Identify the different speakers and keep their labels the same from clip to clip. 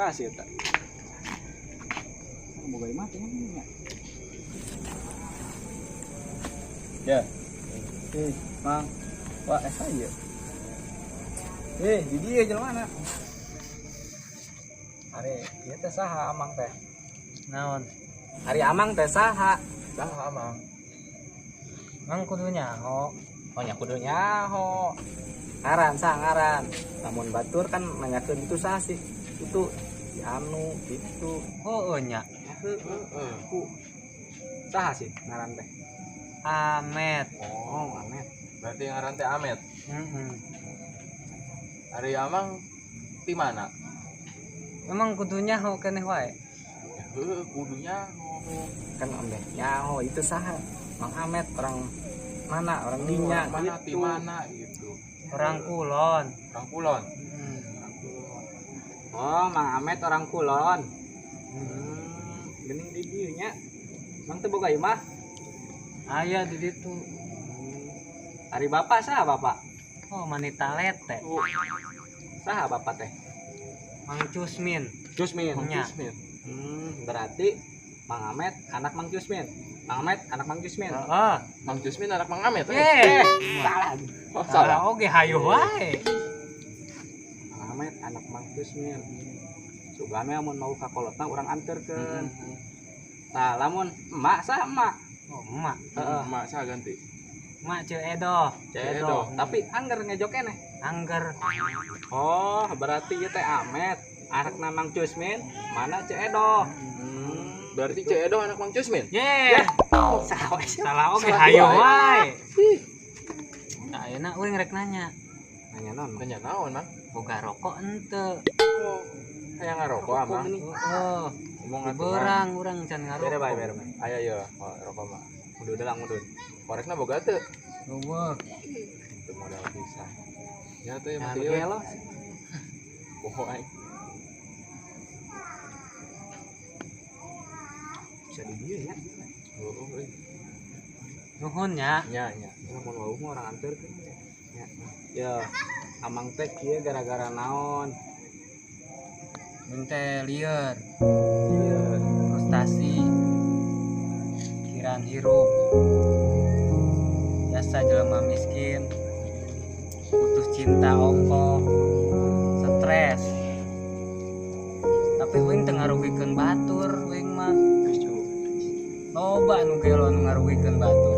Speaker 1: Saha sih eta? Boga imah teh nya. Ya. Eh, Mang. Wah, saya. Eh, di dieu jelema na. Ari, ieu teh saha Amang teh?
Speaker 2: Naon?
Speaker 1: Ari Amang teh saha?
Speaker 3: Saha Amang?
Speaker 2: Mang kudu nyaho.
Speaker 1: Oh nya kudu nyaho. Ngaran saha ngaran? Lamun batur kan nanyakeun itu saha sih? Itu si anu gitu.
Speaker 2: Oh, nya.
Speaker 3: Heeh.
Speaker 1: Ku saha sih ngaran teh?
Speaker 2: Amet.
Speaker 1: Oh, Amet.
Speaker 3: Berarti ngaran teh Amet.
Speaker 2: Heeh.
Speaker 3: Ari Amang ti mana?
Speaker 2: Emang kudu nyaho keneh wae.
Speaker 3: Heeh, kudu nyaho.
Speaker 1: Kan ambeh nyaho itu saha? Mang Amet orang mana? Orang dinya
Speaker 3: Orang mana ti
Speaker 1: gitu.
Speaker 3: mana gitu.
Speaker 2: Orang kulon.
Speaker 3: Orang kulon.
Speaker 2: Heeh.
Speaker 1: Oh, Mang Amet orang kulon. Geuning di dieu nya. Mang teu boga imah?
Speaker 2: Aya di ditu.
Speaker 1: Ari bapak saha bapak?
Speaker 2: Oh, manita lete.
Speaker 1: Saha bapak teh?
Speaker 2: Mang Cusmin.
Speaker 1: Cusmin.
Speaker 2: Nya.
Speaker 3: Cusmin.
Speaker 1: Berarti Mang Amet anak Mang Cusmin. Mang Amet anak Mang Cusmin.
Speaker 2: Heeh.
Speaker 3: Mang Cusmin anak Mang Amet.
Speaker 2: Eh,
Speaker 1: Salah.
Speaker 3: Oh,
Speaker 2: salah
Speaker 3: salah.
Speaker 2: oge hayu wae.
Speaker 1: Mang Amet anak Mang Cusmin. Sugana mun mau ka kolotna urang anterkeun. Nah, lamun emak saha emak?
Speaker 2: Oh, emak.
Speaker 1: Heeh.
Speaker 3: Emak saha ganti?
Speaker 2: Emak Ceu Edo.
Speaker 1: Ceu Edo. Tapi angger ngejo keneh.
Speaker 2: Angger.
Speaker 1: Oh, berarti ieu teh Amet anakna Mang Cusmin, mana Ceu Edo?
Speaker 3: Berarti Ceu Edo anak Mang Cusmin?
Speaker 2: Ye.
Speaker 1: Salah we sih.
Speaker 2: Salah oge
Speaker 3: Salah
Speaker 2: hayu
Speaker 3: wae.
Speaker 2: wae. Nah, ayeuna euy rek nanya.
Speaker 1: Nanya naon?
Speaker 3: Nanya naon, Mang?
Speaker 2: Boga rokok henteu?
Speaker 3: Oh, hayang ngarokok Amang.
Speaker 2: Heeh.
Speaker 3: Ngomong atuh.
Speaker 2: Berang urang can ngarokok.
Speaker 1: Bere bae, bere bae.
Speaker 3: Aya ya, rokok mah.
Speaker 1: Udah udah lang udah.
Speaker 3: Korekna boga teu?
Speaker 2: Eueuh.
Speaker 3: Teu modal pisan. Ya teh
Speaker 1: Nah,
Speaker 3: mati we.
Speaker 1: gelo.
Speaker 3: Poho aing.
Speaker 1: Bisa di dieu nya.
Speaker 3: Heeh, euy.
Speaker 2: Nuhun nya.
Speaker 3: Nya nya.
Speaker 1: Lamun wau mah urang anterkeun. Ya. Ya, Amang teh kieu gara-gara naon?
Speaker 2: Mun teh lieur,
Speaker 1: Iya.
Speaker 2: frustasi, pikiran hirup. Biasa jelema miskin, putus cinta ongkoh, stres. Tapi uing teu ngarugikeun batur uing mah. Loba nu gelo nu ngarugikeun batur.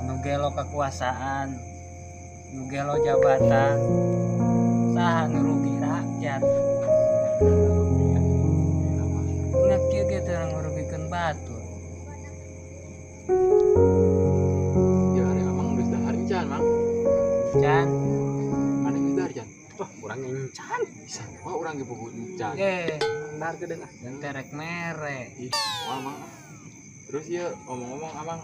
Speaker 2: Nu gelo kekuasaan, nu gelo jabatan, saha nu rugi rakyat. Ingat kieu ge teu ngarugikeun batur.
Speaker 3: Ya ari Amang geus dahar encan, Mang.
Speaker 2: Can,
Speaker 3: Maneh geus dahar can?
Speaker 1: Wah, urang encan.
Speaker 3: Bisa. Wah, urang ge bogo encan.
Speaker 2: eh,
Speaker 1: Dahar geudeung ah.
Speaker 2: dan terek mere.
Speaker 3: Ih, moal Mang. Terus ieu ngomong-ngomong Amang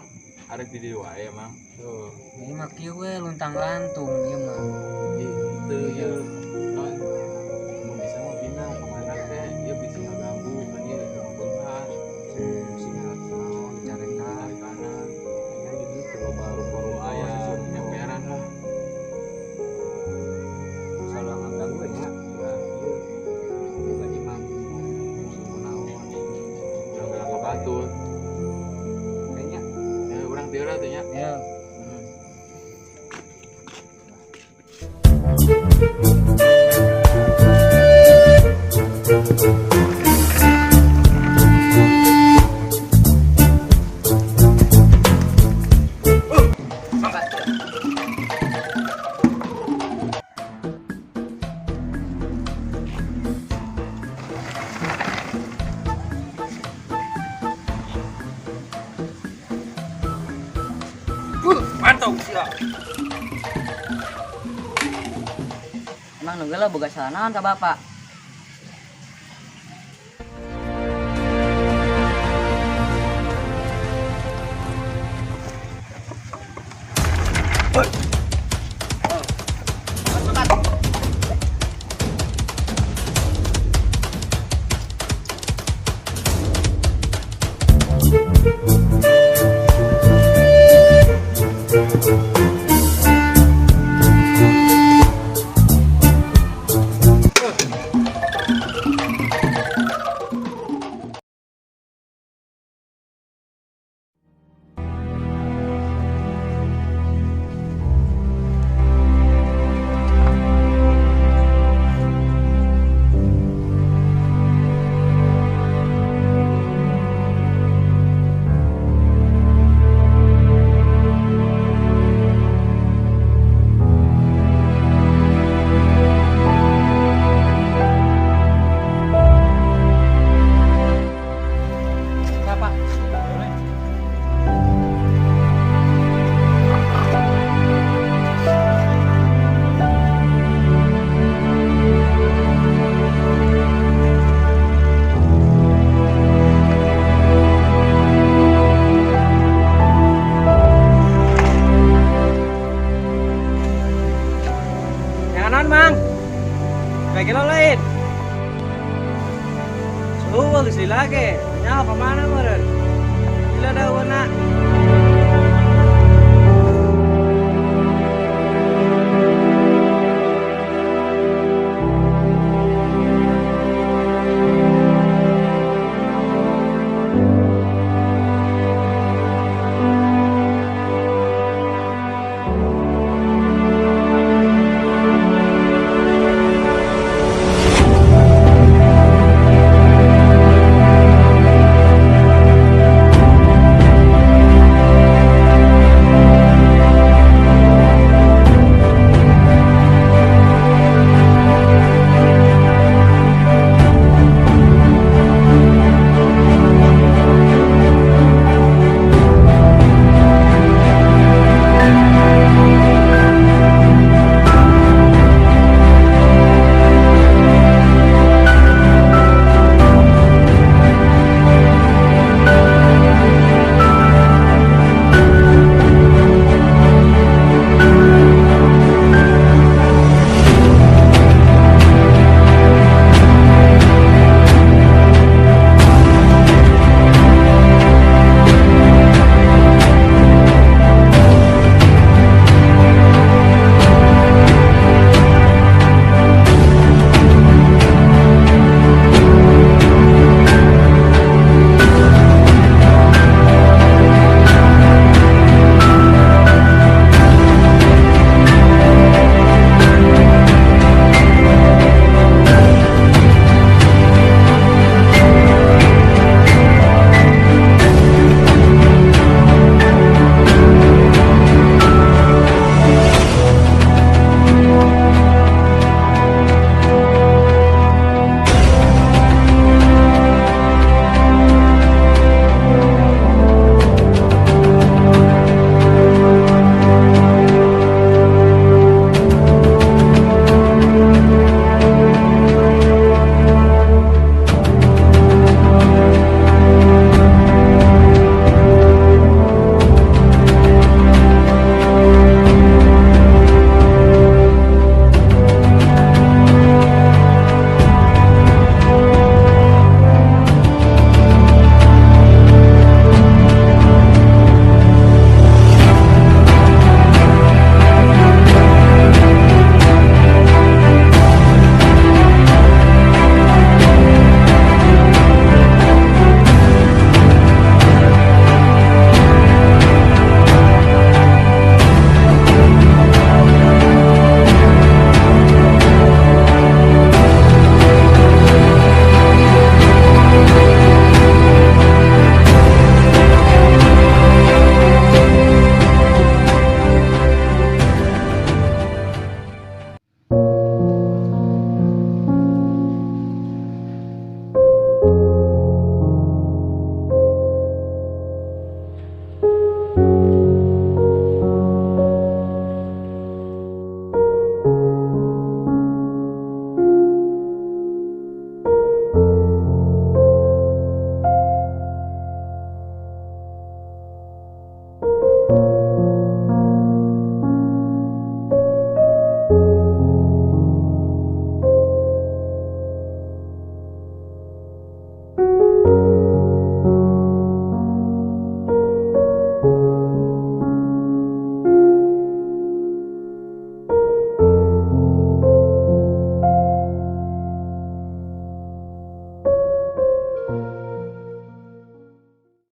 Speaker 3: arek di dieu wae, Mang.
Speaker 1: Tuh.
Speaker 2: Ini mah kieu we luntang lantung ieu mah.
Speaker 3: Ih, teu ieu. Non. Mun bisa mah bina kemana teh, ieu bisa ngaganggu kan ieu beunghar.
Speaker 1: Sing naon carekan.
Speaker 3: Carekan.
Speaker 1: Ya di dieu teh loba rupa-rupa
Speaker 3: Aya
Speaker 1: sesuatu.
Speaker 3: emperan lah.
Speaker 1: Salah ngaganggu ya.
Speaker 3: Ya,
Speaker 1: Ieu boga imam. Sing naon.
Speaker 3: urang geura ka batur.
Speaker 1: Kayaknya
Speaker 3: Ya, urang teu lah teh nya.
Speaker 2: Ya.
Speaker 1: Mantap sia.
Speaker 4: Emang nu geuleuh boga salah naon ka bapak?
Speaker 2: Kanan, Mang. Kayak gelo lain. Suhu geus lila ge. Nyaho ka mana meureun? Lila dauna.